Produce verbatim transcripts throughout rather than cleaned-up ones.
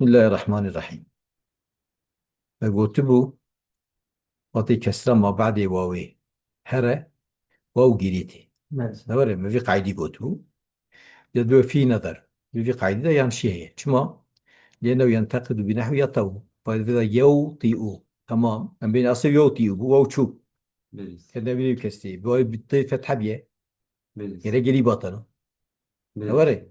Bismillahirrahmanirrahîm. Me gotibû, wextê kesra ma ba'dê wawê here, waw girîtî. Evet. Ne were, me vî qaydî gotibû. Ya dibe fî nezer. Vî, vî qaydî de yan şî heye. Çima? Lê new yenteqidu bi nehwi yatawu. Payda da yew tî û. Tamam. Em bên asê yew tî û bû, waw çû. Belê. Kerdine bînê kesrî. Bi wayê bi tê fethe biye. Belê. Gere gelî batana. Belê. Ne were? Belê.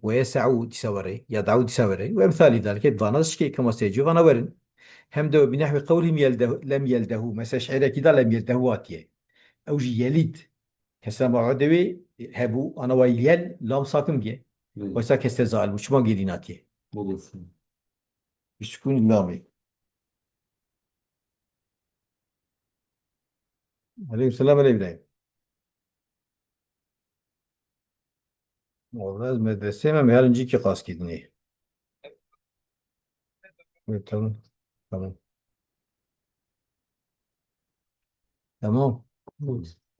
Ve yese'u dîsa were. Yedawu dîsa were. Ve emsalî dalike vana şikê kema seycû vana werin. Hem de bi nehwi qewlihim yelde-, lem yeldehu. Mesela şiirekî da lem yeldehu hatiye. Ew jî yelîd. Kesra maw'ede wê hebû. Ana wa yel lam sakin biye. Belê. Waysa kesre zail bû. Çima gelî natiye? Belê. Bi sukûnî lamê. Aleykum selam, Elê Îbrahîm. Wala ez medresê me, me her incî ki qas kidinê. Evet, tamam. Tamam. Tamam.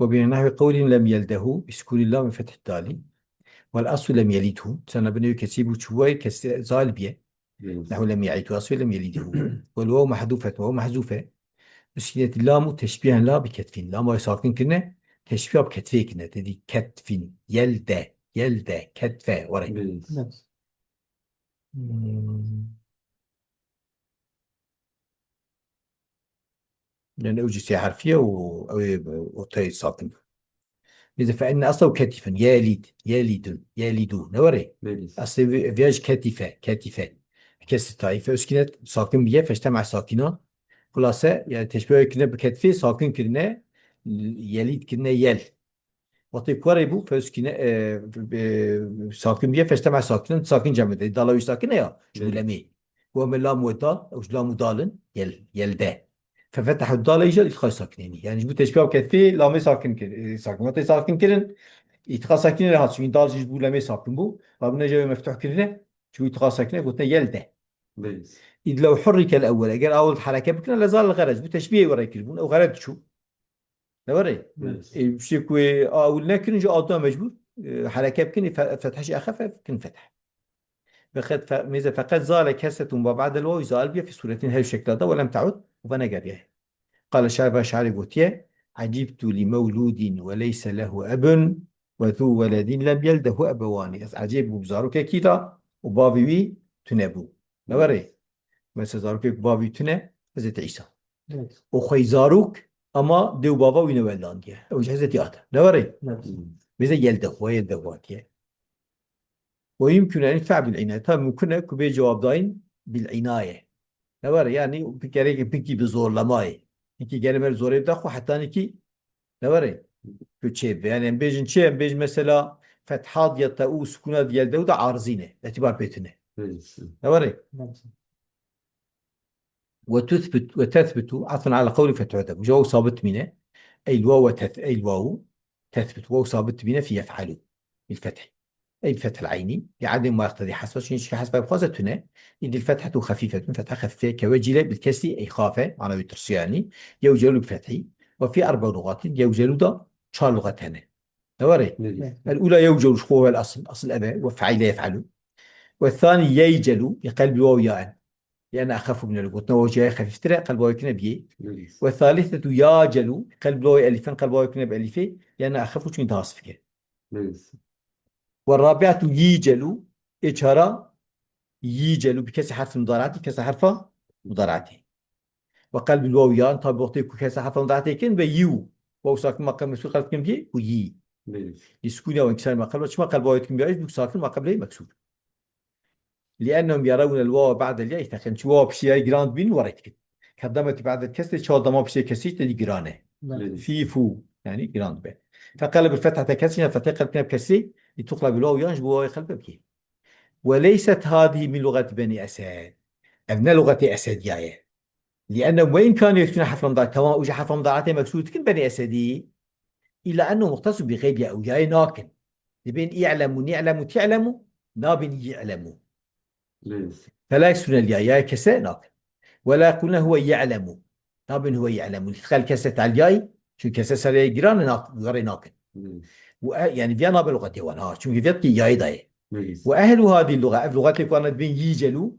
Ve bi nehwi qewlihim lem yeldehu, bi sukûnî lam ve fethî dalî. Vel aslu lem yelidhu. Sana binê kesî bû çû wayê kesî zal biye. Belê. Nehu lem ye'idhu aslu lem yelidhu. Vel waw mehdûfet, waw mehzûfe. Uskînet lam û teşbîhen la bi ketfîn. Lama sakin kirine, teşbîha bi ketfê kirine. Tedî ketfîn, yelde, yelde, ketfe, were. Belê. Evet. Hmm. Yani ew jî sê herfî ye û ew ê ortayê sakin. Bize fe inne aslehu ketifen. Yelid, yelidun, yelidu. Ne were? Belê. Aslê vê, vê jî ketife, ketife. Kesî tayîfe uskinet sakin biye, feştema sakina. Xulase, yani teşbîha kirine bi ketfê sakin kirine, yelid kirine yel. Wextê ku erê bû, fewskîne, e, e, sakin bûye, feştema sakinin, sakin cem bide. Dala wî sakin e ya, ji bo Evet. lemê. Ku em lam we dal, ew ji lam û dalin, yel, yelde. Fefetahu dale îja îtixay sakinênî. Yani ji bo teşbîha ketfî lamê sakin kir, e, sakin. Wextê sakin kirin, îtixay sakinê re hat. Çünkü dal jî ji bo lemê sakin bû. Rabine jewê meftuh kirine, ji bo îtixay sakinê gotine yelde. Belê. Îd lew hurrikel ewwel, eger awil hereke bikine, lezal el gherez. Bu teşbîhê we re kiribûn, ew gherez diçû. Ne were? Evet. E, şey ku awil nekirin, ji a dua mecbur, e, hereke bikin, fe-, fethe jî exefe bikin fethe. Ve qed fe-, mêze feqet zale kesetun ve ba'del waw zal biye fi suretin her şekla da ve lem ta'ud ve negeriye. Qale şair ve şairê gotiye, "Ecibtu li mewludin ve leyse lehu ebun ve zu veledin lem yeldehu ebewani." Ez ecêb bûm zarokekî da û bavê wî tune bû. Ne were? Mesela zarokek bavî tune, Hezretî Îsa. Evet. O xwey zarok, ama dê û bava wî ne weldandiye. Ew jî Hezretî Adem. Ne were? Evet. Mêze yeldehu, yeldehu hatiye. Ve yumkinu en yudfa bil inaye. Tabi mumkin e ku bê cewabdayîn bil inaye. Ne were? Yani bir gerek, peki bir zorlamayı. Peki gene mer zorê da xwe hetanî ki Ne were? Ku çê be. Yani em bêjin çi? Em bêjin mesela fethat ya te û sukûna diyel de û da arzî ne. Îtibar pê tune. Belê. Ne were? Belê. Ve tuthbit, ve tethbitu, atfun ala qawli fethude. Uca o sabit mine. Ey lwa ve teth-, ey lwa u tethbit. Ve o sabit mine fi yef'alu. Bil fethi. Ey bi fethil eynî, li adem ma yeqtedî hasfa, çunke hasfa bixwaze tune, îdil fethetû xefîfetun, fetha xefîfe, ke wecîle bil kesrî ey xafe, mana wî tirsiya yanî, yewcelu bi fethî, ve fî erbe lugatin, yewcelu da çar lugat hene. Ne were? Ne diyor? El ula yewcelu ji xwe wel asl, asl ebe, ve feile yef'elu. Ve thani yeycelu, bi qelbi waw yaen. Liyenne exefu minel, gotina waw cihayê xefîftir e, qelba wê kine biyê. Ne diyor? Ve thalithetu yacelu, qelbi waw elifen, qelba wê kine bi elifê, liyenne exefu çunke daha sifik e. Belê. Ve rabiatu yîcelu, ê çara yîcelu, bi kesrî herf mudaratî, kesra herfa mudaratî. Ve qelbil waw yan, tabi wextê ku kesra herfa mudaratî kin ve yî û. Waw sakin maqam mesûl qelb kin bî, ku yî. Belê. Li sukûna ve inkisar maqam, çima qelba wê kin bî, bu sakin maqam lê meksûr. Li'ennehum yerewne el-wawe ba'del ya'î teqîlen. Çi waw piştî yayê giran dibînin, werê dikin. Keddametî ba'del kesrî, çawa dema piştî kesrî, te dî giran e. Belê. Fî fû, yani giran dibe. Feqele bil fethete kesrî, ya fethê qelb kine bi kesrî, li tuqla bil waw yan ji bo wawê qelb bikî. Ve leyset hadihi min lugati Benî Esed. Ev ne lugatê Esediya ye. Li'ennehu ve in kanu yektubune herfel mudarat. Tamam, û ji herfa mudaratê meksûr dikin Benî Esedî. Îlla ennehu muxtesun bi xeylî ew yayê nakin. Dibên i'lemu, ni'lemu, ti'lemu, nabên yi'lemu. Leyse. Fela yeksûne ya, yayê kesre nakin. Ve la yeqûlune huve ye'lemu. Nabên huve ye'lemu. Lîtiqel kesre tal yayî, çünkü kesre ser yayê giran e, nak-, garê nakin. Leyse. Ve e-, yani viya nabe lugatê wan, ha. Çünkü viya ki yayê dayê. Leyse. Ve ehlu hadî luga, ev lugatê ku ana dibên yîcelû,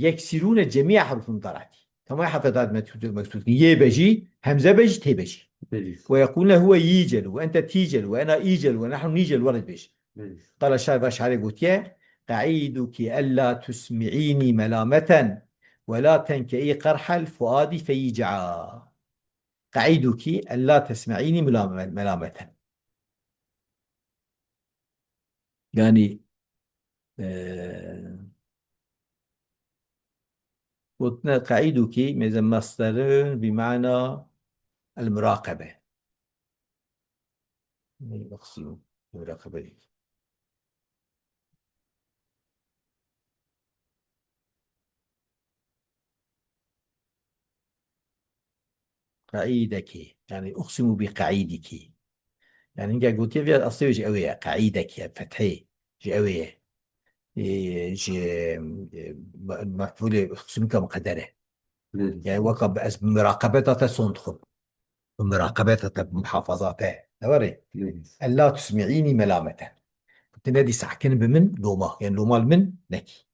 يكسرون جميع حروف المضارعة. Tamamê herfê meksu-, meksûr dikin. Yê be jî, hemze be jî, tê be jî. Belê. ويقولون هو ييجل، وأنت تيجل، وأنا إيجل، ونحن نيجل، were dibêjin. Belê. قال الشاعر, va şairê gotiye, قعيدك ألا تسمعيني ملامة، ولا تنكئي قرح الفؤاد فيجعا. قعيدك ألا تسمعيني ملام-، ملامة. Yani, e, gotine قعيدك mêze masderin bi mana المراقبة. Ney, أقسم مراقبة. قعيدك. Yani, أقسم بقعيدك. Yani, hinga gotiye viya aslê wê ji ew ê ye. قعيدك ye, fethê. Ji ew ê ye. Ê, ji, e, me-, mefûlê أقسمك muqedder e. Belê. Yani, weka bi-, ez bi muraqebeta te son dixwim. Bi muraqebeta te, bi muhafaza te. Ne were? Belê. ألا تسمعيني ملامة. Tu nedî sahkin bi min loma. Yani, loma li min nekî.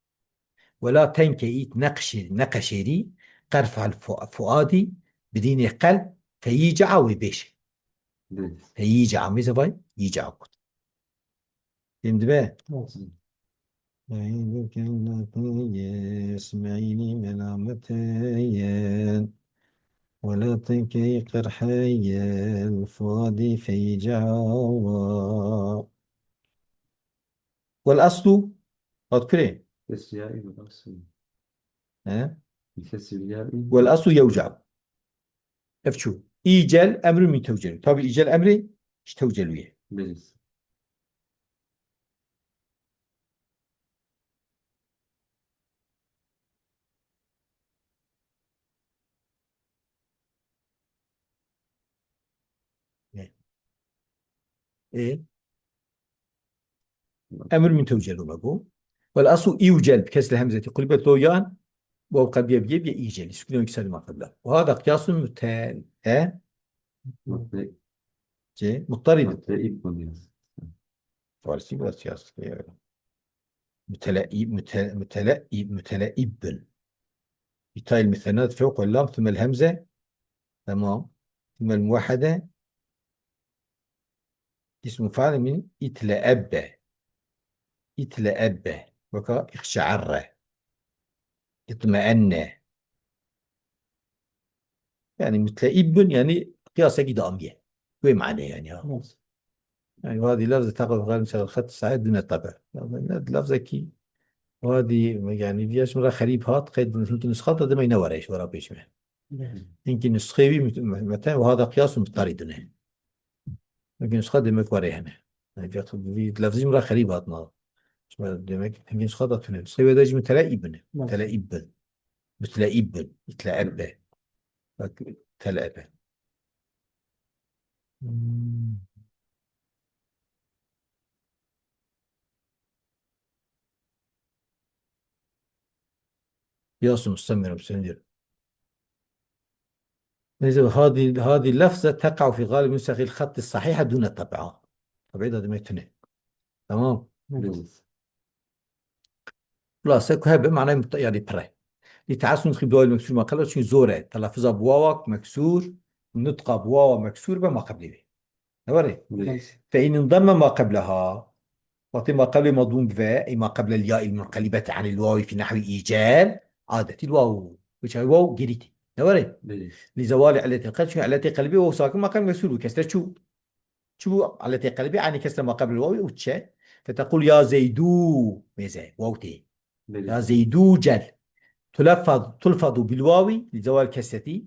ولا تنكئي, neqşê-, neqeşêrî, قرح الفؤ-، الفؤاد, birînê qelb, فيجعا, wê bêje. Belê. فيجعا, mêze vay, يجعا got. Fêm dibe? Olsun. اسمعيني ملامة، ولا تنكئي قرح الفؤاد فيجعا. والأصل, hat kurê? Kesriyayî والأصل. He? Kesriyayî. والأصل يوجع. Ev çû. إيجل أمر من توجل. Tabi إيجل emrê ji tewcelû ye. Belê. Ne? Ê? أمر من توجل me got. والأصل يوجل بكسر الهمزة قلبت له ياء، واو قبلية بيجي بيجي إيجل، سكون يكسر ما قبله. وهذا قياس متل-، e? Mutle-, Cê, مضطرد. Mutlaqî bu ne? Farsi biraz yazdık ya. متلئ-، مت-، متلئ-، متلئب. بتاء المثنى فوق اللام ثم الهمزة. Tamam. ثم الموحدة. اسم فاعل من اتلأب. اتلأب. Weka اقشعر. اطمأن. Yani متلئب, yani qiyasekî damiye. Wê manê yani ha. Evet. Yani وهذه لفظة تقع في غالب مسائل الخط الصحيح دون طبع. Yani lafzekî, وهذه, yani viya ji min re xerîb hat, qey hinkî nusxa de demê ne were ji were pêş me. Evet. Hinkî nusxê wî mut-, meten وهذا قياس مضطرد ne. Hinkî nusxa demek were hene. Yani vî, vî lafzî ji min re xerîb hat na. Ji me demek hinkî nusxa de tune. Nusxê wê de jî متلئب ne. Evet. متلئب. متلئب. اتلأب. Bak, telebe. Hmm. Yasin Mustamir, Mustamir. Neyse, هذه، هذه لفظة تقع في غالب نسخ الخط الصحيح دون طبعة. Tabii da demek tune. Tamam. Evet. Xulase ku hebe manayê mut-, yani pir e. لتعسر نطق بواو المكسور ما قبله, çünkü zor e. Telaffuza bi wawa meksûr, nutqa bi wawa meksûr be ma qeblê wê. Ne were? Evet. فإن انضم ما قبلها. Wextê ma qeblê madûm bive, ey ما قبل الياء المنقلبة عن الواو في نحو إيجال، عادت الواو. Wê çaxê waw girîtî. Ne were? Belê. لزوال علة القلب, çünkü iletê qelbê waw sakin ma qebl meksûr bû, kesre çû. Çi bû? Iletê qelbê, yani kesre ma qebl waw û çe. فتقول يا زيدو, mêze, waw tê. Belê. يا زيدو جل. تلفظ، تلفظ بالواو لزوال كسرتي.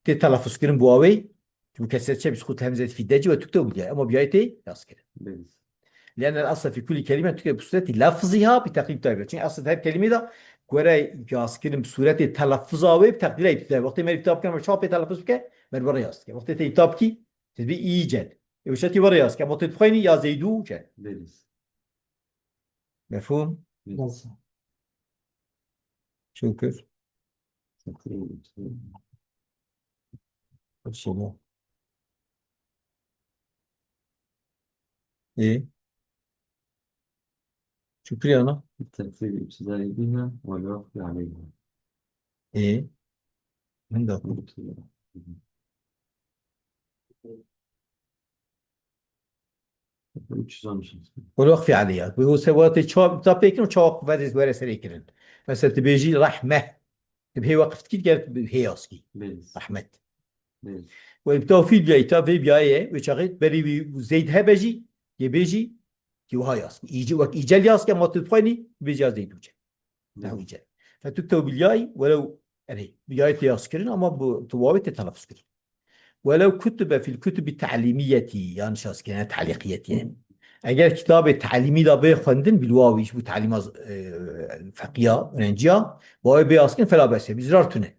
Tê telaffuz kirin bi wawê. Çünkü kesret çe bi sukut hemzet fi deci ve tükte bû diye. Ama biyayê tê yaz kirin. Belê. لأن الأصل في كل كلمة تكتب بصورة لفظها بتقليب تاء. Çünkü aslında her kelimê de göre yaz kirin bi sureti telaffuza wê bi teqdîra îbtida. Wextê me îbtida bikin, me çawa pê telaffuz bike, me were yaz dike. Wextê tê îbtida bikî, tê bi î cel. Ew şetî were yaz dike. Ama tê dixwayînî ya Zeydû cel. Belê. Mefhûm? Belê. Nasıl? Şükür. Şükür. Şükür. Ê? Şükür ya na? الترتيب الابتدائي بها والوقف عليها. Ê, min de. Welo waqfî aleyha. Wê o se wate ça, ta pêkin û ça waqf were, were serê kirin. Mesela tu bêjî rehme. Tu bi hê waqf dikî, ger tu bi hê yaskî. Belê. Rahmet. Belê. Wê bi tawfîl biyayî, ta vê biyayê, wê çaxê berî wî zeyd hebe jî, yê bêjî, ki wiha yaskî. Îce-, wek îcel yaskî, ama tu dixwênî, bêjî ya zeyd ûce. Belê. Nehu îcel. Fe tu tewbîlyayî, welew, erê, biyayê tê yaskirin, ama bu, tu wawê tê telafuz kirin. Welew kutibe fil kutubi ta'limiyeti, yan şaskirine ta'liqiyeti. Eger kitabê ta'limî de bê xwendin, bil wawi, ji bu ta'lîma, e, feqiya, öğrenciya, wawê bê askin, fela bese, bi zirar tune.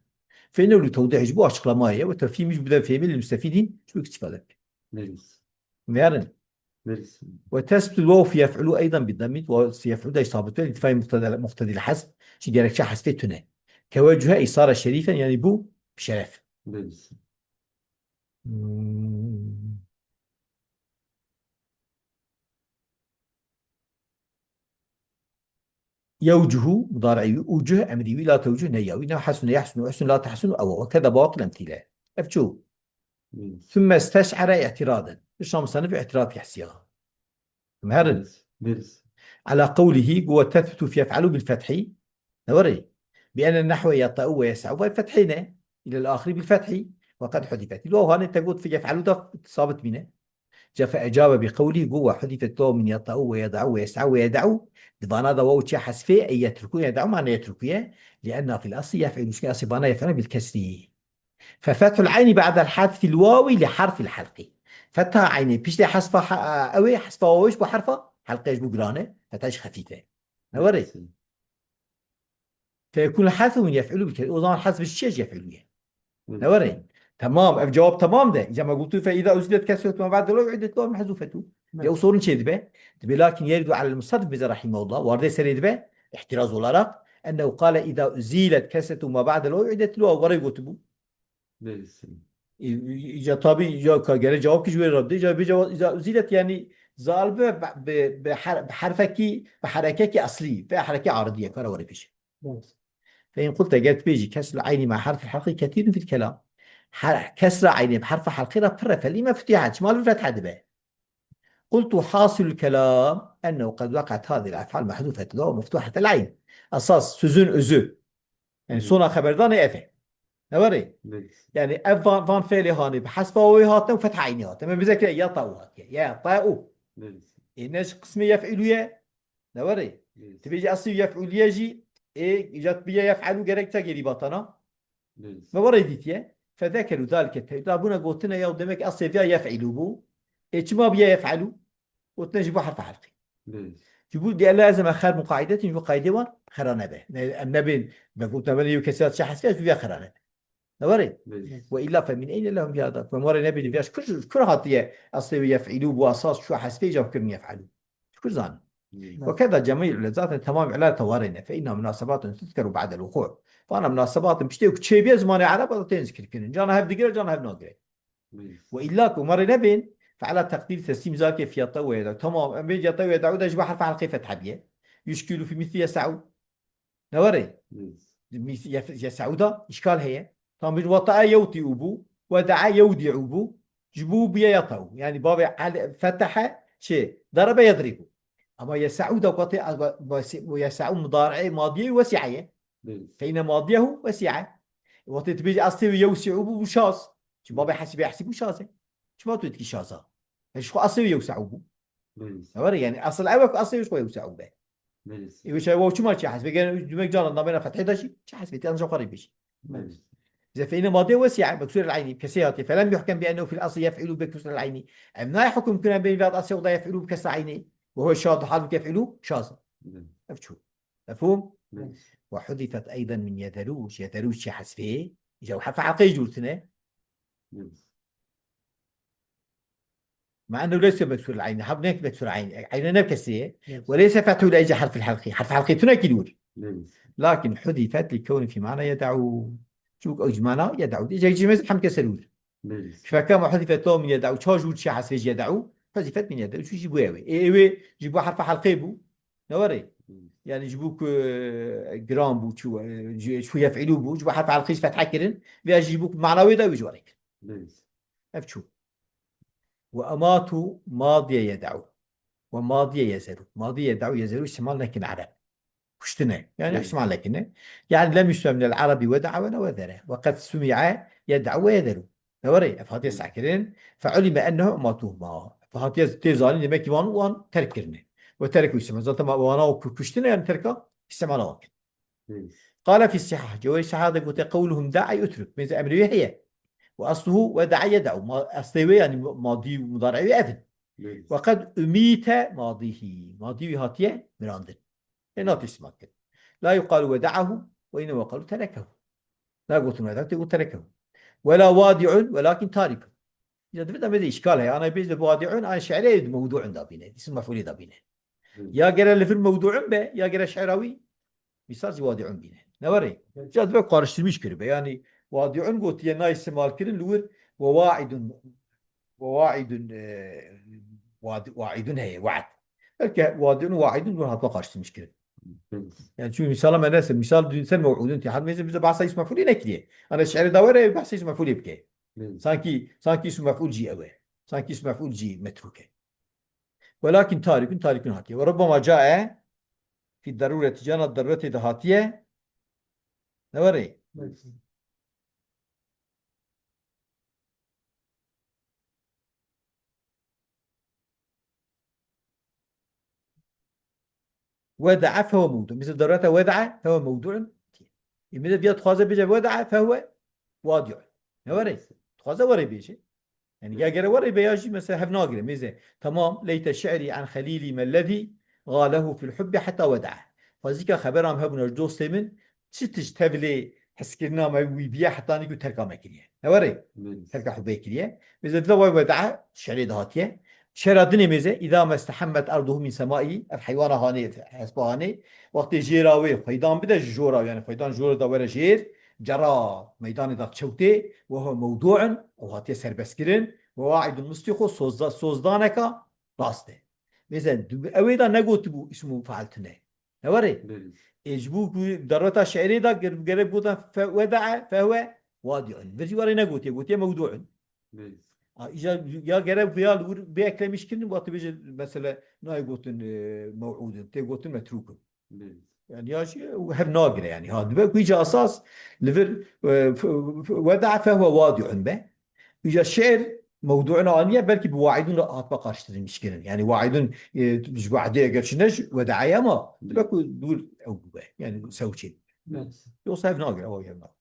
Fe innehu li tewdih, ji bu açıklamayê, ve tefhîm, ji bu de fehmî lil müstefidin, ji bu istifade bike. Belê. Merin. Belê. Ve tesbitul waw fi yef'ulu eydan bi dammit, ve yef'ulu da sabit ve irtifai muqtedil, muqtedil hasf, ji gerekçe hasfê tune. Kevecühe isara şerifen, yani bu şeref. Belê. Hmm. Yewcuhu, mudari'î wî, ucuh, emrî wî, la tewcuh, ne ya wî, ne hesune, yehsunu, uhsunu, la tehsunu, ew, we keda bawaqil emtîle. Ev çû. Hmm. Sümme isteş'ere i'tiraden. Pişta musennif i'tirad kehsiya. Merin. Belê. Ala qewlihi, gu ve tethbutu fi yef'alu bil fethî. Newerê. Bi ene nehwe yeta'u ve yes'u ve fethî ne. İlel ahiri bil fethî. Ve qed hudifet. Lo hane te got fi yef'alu da sabit bîne. Ca fe ecabe bi qewlî gu ve hudifet lo min yeta'u ve yeda'u ve yes'u ve yeda'u. Di vana da waw çi hasfê e yetruku yeda'u mane yetruku ye. Li enna fil asli yef'alu. Çünkü asli vana yef'alu bil kesri. Fe fethul ayni ba'del hadfil wawi li harfil halqi. Fetha ayni piştê hasfa ha-, ew ê hasfa wawiş bu harfa halqê ji bu girane. Fetha ji xefîfe. Newerê. Feyekûn hasbu min yef'ulu bi ke-, o zaman hasb ji çi ye, ji yef'ulu ye? Hı. Newerê. Temam, ev cevap temam de. Îca me gotu fe îza uzilet kesret ma ba'de lo u'idet lo mehzufetu. Hı. Ya o sorun çê dibe? Dibe lakin yeridu alel musannif bize rahimehullah. Wardê serê dibe, ihtiraz olarak. Ennehu qale îza uzilet kesretu ma ba'de lo u'idet lo. Warê gotibû. Belê. Î-, î-, îca tabî, îca ka gere cevap ki ji wê re bide, îca bê cevap, îza uzilet yani zal bi, bi, bi her-, bi herfekî, bi herekekî eslî, ve hereke aridî ye, kara were pêşî. Belê. Fe in qulte, ger tu bêjî, kesrul ayni ma harfil halqi ketirun fil kelam. Her-, kesra ayni bi harfa halqi re pir e, felîme futiha, çima li fetha dibe? Qultu hasilul kelam ennehu qed weqat hadil ef'al mahzufet lo meftuhatel ayn. Esas sözün özü. Yani Hı. sona xeberdanê ev e. Ne var ê? Evet. Yani ev van, van fiilê hanê bi hesba wê hatin û fetha aynî hatin. Em bize kire ya ta'u hatiye. Ya ta'u. Evet. E ne ji qismê yef'ilû ye? Ne var ê? Evet. Tibê jî eslî yef'ûlî ye jî, ê, îcat bîye yef'elû gerek te gerî batana. Evet. Me were dîtiye. Fezekeru zalike tevîl. Bûne gotine ya demek eslê viya yef'ilû bû. Ê çima bîye yef'elû? Gotine ji bo herfa helqî. Evet. Ji bo diye lazim e xer muqaidetin, ji bo qaydê wan xera nebe. Ne, em nebên, me gotine bene yew kesî ya çi hesfiya, ji bo viya xera nebe. Ne were? Evet. Ve illa fe min eyne lehum bihada. Em were nebên viya ji kur, kur hatiye eslê wî yef'ilû bû esas şu hesfê îcab kirin yef'elû. Ji kur zanî? Hı. Ve keda cemî ule zaten temam ule tewarê ne. Fe inna munasebatun tuzkeru ba'del wuqû. Vana munasebatun piştê ku çêbiye zimanê Ereb da tên zikir kirin. Cana hev digire, cana hev nagire. Hı. Ve illa ku merê nebên, fe ala teqdîr teslîm zalike fiyata we da. Tamam, em bê fiyata we da, da ji bo herfa helqê fetha biye. Yuşkîlu fi misli yes'u. Ne were? Hı. Mis-, yef-, yes'u da işkal heye. Tam bir wata'a yewti'u bû, weda'a yewdi'u bû. Ji bo bûye yata'u. Yani bavê al-, fetahe, şey, darebe yedribu. Ama yes'u da wate, al-, ve-, ve-, ve yes'u mudari'ê madiyê wesi'a ye. Belê. Fe inne madiyehu wesi'a. Wate tu bêjî eslê wî yewsi'u bû, bû şaz. Çi bavê hesibê hesî bû şaz e. Çima tu dikî şaza? E, ji xwe eslê wî yewsa'u bû. Belê. Ne were yani, asıl ew ku eslê wî ji xwe yewsa'u be. Belê. E, wê şey, waw çima çi hesibê? Gene demek canan nabêna fethê de jî, çi hesibê? Ti anca xwe rê bêjî. Belê. Zefeyne madde wesi'a, meksur el ayni, kesê hatiye. Felem yuhkem bi ennehu fil asli yef'ilû bi kesril ayni. Em nayê hukm kirin bê viya eslê da yef'ilû bi kesril ayni. Ve huve şaz, halbuki yef'ilû şaz. Belê. Ev çû. Mefhûm? Belê. Ve hudifet eyden min yederûc, yederûc çi hesibê? Îca ew herfa helqeyê cûrtine. Belê. مع أنه ليس مكسور العين، هب نيك مكسور عين، عين نيك كسرية، Yes. وليس فتح لأجل حرف الحلقي، حرف حلقي تنكي دور. Belê. لكن حذفت لكون في معنى يدعو. شو أجمعنا يدعو، إجا يجي ميز حم كسرور. Belê. فكما حذفت لو من يدعو، تشا جور تشا حسفيج يدعو، حذفت من يدعو، شو يجيبوا يوي؟ إيه، إيه، يجيبوا حرف حلقي بو. Ne were? Hmm. Yani ji bo ku, e, giran bû, çû, e, ji, çû yef'îlû bû, ji bo herf elqî ji fethe kirin, vêya jî ji bo ku mana wê de wî ji warê kirin. Hmm. Ev çû. Ve ematu madiye yed'u. Ve madiye yezeru. Madiye yed'u yezeru îstimal nekin ereb. Kuştine. Yani, hmm, îstimal nekine. Yani lem yusme minel arabi weda'a ve ne vezere. Ve qed sumi'a yed'u ve yezeru. Ne were, ev hatiye, hmm, sehkirin. Fe ulime ennehu ematuhuma. Ev hatiye tê zanîn demek ki wan, wan terk kirine. Ve terek îstimal. Zaten wana o ku-, kuştine yani terka îstimala wan. Hmm. Qale fî sihah. Cewherî sihah de gote qewluhum da ay utruk. Mêze emrê wê heye. Ve asluhu weda'a yed'u. Ma-, eslê wê yani ma-, madî û mudarê wê ev in. Hmm. Ve qed umîte madîhî. Madî wî hatiye mirandin. Ê, nat îsmat kirin. La yuqalu weda'ahu ve innema yuqalu terekehu. Nagotin weda'ahu, tê got terekehu. Wela wadi'un, welakin tarikun. Ya divê de mêze îşkal heye. Ana bêje wadi'un, ana şi'rê mewdu'un da bîne. Îsim mef'ulê da bîne. Hmm. Ya gere li vir mewdu'un be, ya gere şi'ra wî misal jî wadi'un bîne. Ne were? Evet. Ya divê karıştırmış kiribe. Yani wadi'un gotiye, nayê îstimal kirin, li wir ve wa'idun, ve wa'idun, e, wadi-, wa'idun heye, wa'd. Belki wadi'un û wa'idun li wir hatma karıştırmış kirin. Evet. Yani çünkü misala me nese, misal dün sen mew'udun tê, hal mêze bize bahsa îsim mef'ulê nekiriye. Ana şi'rê da were bahsa îsim mef'ulê bike. Evet. Sanki, sanki îsim mef'ul jî ew e. Sanki îsim mef'ul jî metruk e. Welakin tarikun, tarikun hatiye. Ve rubbema cae fî darureti, cana daruretê de hatiye. Ne were? Evet. Weda'a fehuve mewdu. Mesela darureta weda'a fehuve mewdu'un. Ê mêze viya dixwaze bêje weda'a fehuve wadi'un. Ne were? Dixwaze were bêje. Yani ya gere were be ya jî mesela hev nagire. Mêze, tamam, leyte şi'ri an xelîlî mellezî galehu fil hubbi heta weda'a. Xwezîka xebera me hebûna ji dostê min, çi tişt tevlê hezkirina me wî biye heta nî ku terka me kiriye. Ne were? Belê. Terka hubê kiriye. Mêze dila way weda'a şi'rê de hatiye. Şi'ra dinê mêze, îza mestehemmet erduhu min semai, ev heywana hanê, ev hespa hanê, wextê jêra wê xweydan bide ji jora, yani xweydan jora da were jêr, cera meydanê da çewtê, ve huve mewdu'un, ew hatiye serbestkirin, ve wa'idun mistîxo, sozda-, sozdaneka rast e. Mêze, ew ê da negotibû îsmû fail tune. Ne were? Belê. Ê ji bo ku darweta şi'rê da ger-, gerek gotan fe-, weda'a, fehuve wadi'un. Vir jî were negotiye, gotiye mewdu'un. Belê. A, îca ya gerek viya li wir bê eklemîş kirin, wextê bêje mesela nayê gotin, e, mew'udun, tê gotin metrûkun. Belê. Yani ya jî hev nagire yani. Ha, dibe ku îca esas li vir, e, f-, f-, weda'a fehuve wadi'un be. Îca şi'r mewdu'una aniye belkî bi wa'idun re hatma karşılaştırılmış kirin. Yani wa'idun, e, ji wa'dê eger çi ne ji weda'a ye ama dibe ku dûr ew bibe. Yani sewçê. Evet. Yoksa hev nagire, ew hev nagire.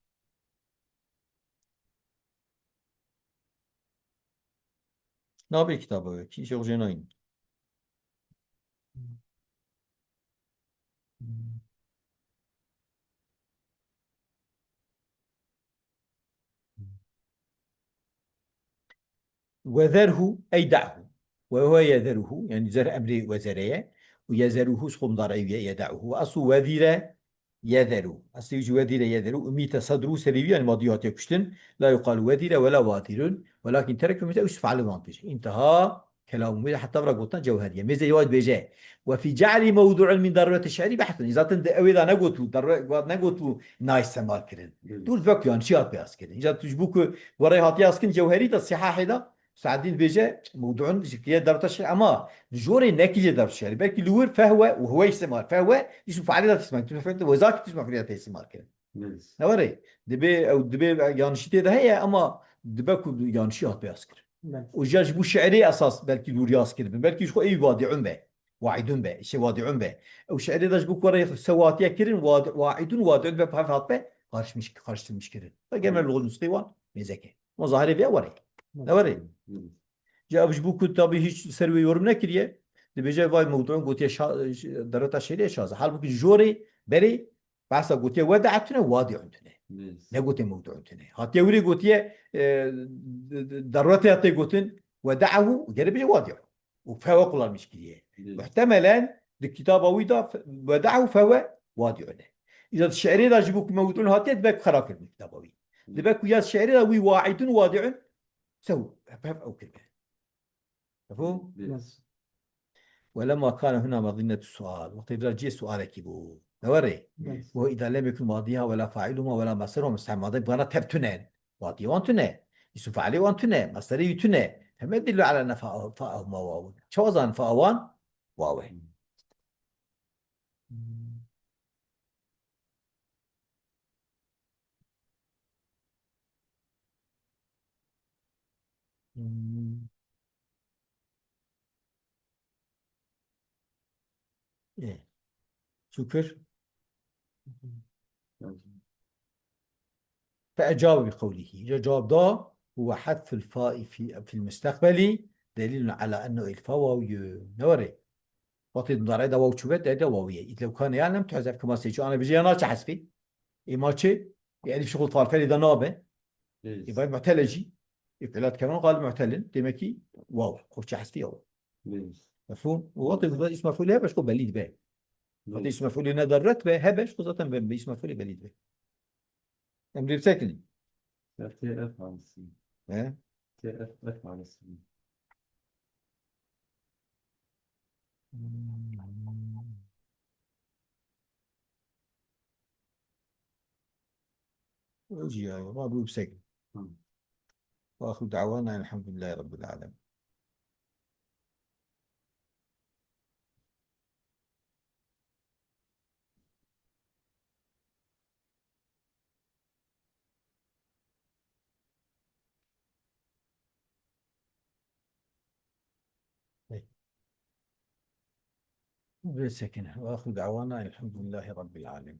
Nabê kitaba wekî, ji xwe jê nayîn. Wezerhu ey da'hu. Ve huve yezeruhu. Yani zer emrê wezere ye. Û yezeruhu ji xwe mudareyê ye, yeda'uhu. Ve aslu wezire yezeru. Eslê wî jî wezîre yezeru. Umîte sedru, serê wî, yani madî hatiye kuştin. La yuqalu wezîre wela wazîrun. Welakin tereke, mêze ew ji fe'lê van pêş. Înteha kelamû, mêze heta vira gotina Cewheriye. Mêze yeway dibêje. Ve fî ce'lî mewdu'un min darureti şi'rî behsun. Zaten de ew ê da negotû, darure-, got negotû nayê îstemal kirin. Hmm. Dûr vek yan çi hat pê askirin. Îca tu ji bo ku werê hatiye askin Cewherî de, sihahê de, Saedîn dibêje, mewdu'un ji kiriye darweta şi'r, ama di jorê nekiriye darweta şi'r. Belkî li wir fehwe û huwe îstimal. Fehwe, îsim failê de îstimal. Tu fehmte, wezakî tu îsim failê de îstimal kirin. Evet. Ne were? Dibê, ew dibê yanlışî tê de heye, ama dibe ku yanlışî hat peyas kirin. Evet. Û ja ji bo şi'rê esas belkî li wir yaz kiribin. Belkî ji xwe ê wadi'un be. Waidun be. Şey wadi'un be. Ew şi'rê de ji bo ku were sewatiye kirin, wadi-, waidun, wadi'un be, hef hat be, karışmış, karıştırmış kirin. Ve genel, evet, lugul nusxê wan mêzeke. Ma zahirê vê were. Ne were? Hı. Ca ev ji bo ku tabî hiç ser wê yorum nekiriye. Dibêje vay mewdu'un gotiye şa-, ş-, dereta şêrê şaze. Halbuki jorê berê behsa gotiye weda'a tune, wadi'un tune. Evet. Ne gotiye mewdu'un tune. Hatiye wirê gotiye, e, d-, d-, derwetê hatiye gotin weda'ahu, gere bêje wadi'un. Û fehwe kullanmış kiriye. Evet. Muhtemelen di kitaba wî de fe-, weda'ahu fehwe wadi'un e. Îza di şi'rê de ji bo ku mewdu'un hatiye dibe ku xera kirin kitaba wî. Dibe ku ya şi'rê de wî wa'idun wadi'un sew, hep, hep ew kirine. Mefhûm? Yes. ولما كان هنا مظنة السؤال. Wextê vira cihê sualekî bû. Ne were? Yes. وإذا لم يكن ماضيها ولا فاعلهما ولا مصدرهما مستحيل. Madê bana tev tune. Madiyê wan tune. Îsim feilê wan tune. Masderê wî tune. فما يدل على أن فاء-، فاءهما واو. Çawa zan fa wan? Waw e. Ê. Çû kir? فأجاب بقوله. Îca cewab da, وحذف الفاء في، في المستقبل دليل على أنه الفاء واو. Ne were? Wextê di mudareyê de waw çûbe, de, de waw ye. Ît lew kane ya lem tuhzef kema sê çû. Ana vijê ya naçe hesbî. Ê ma çi? Ê elîf şixul tarfelê de nabe. Ê bay mu'tele jî. Ê fiilat kevan qalib mu'telin. Demek ki waw. Xo çi hesbî ya waw. Mefhûm? Û wextê bi îsm mef'ûlê hebe, ji xwe belî dibe. Wextê îsm mef'ûlê ne daruret be, hebe, ji xwe zaten be, be îsm mef'ûlê belî dibe. Em rê bisekinin. Sertê ev hanisi. He? Tê ev, ev hanisi. Ew jî ya, ma bû bisekinin. Hı. وآخر دعوانا أن الحمد لله رب العالمين. Hey. Wê sekine. وآخر دعوانا أن الحمد لله رب العالمين.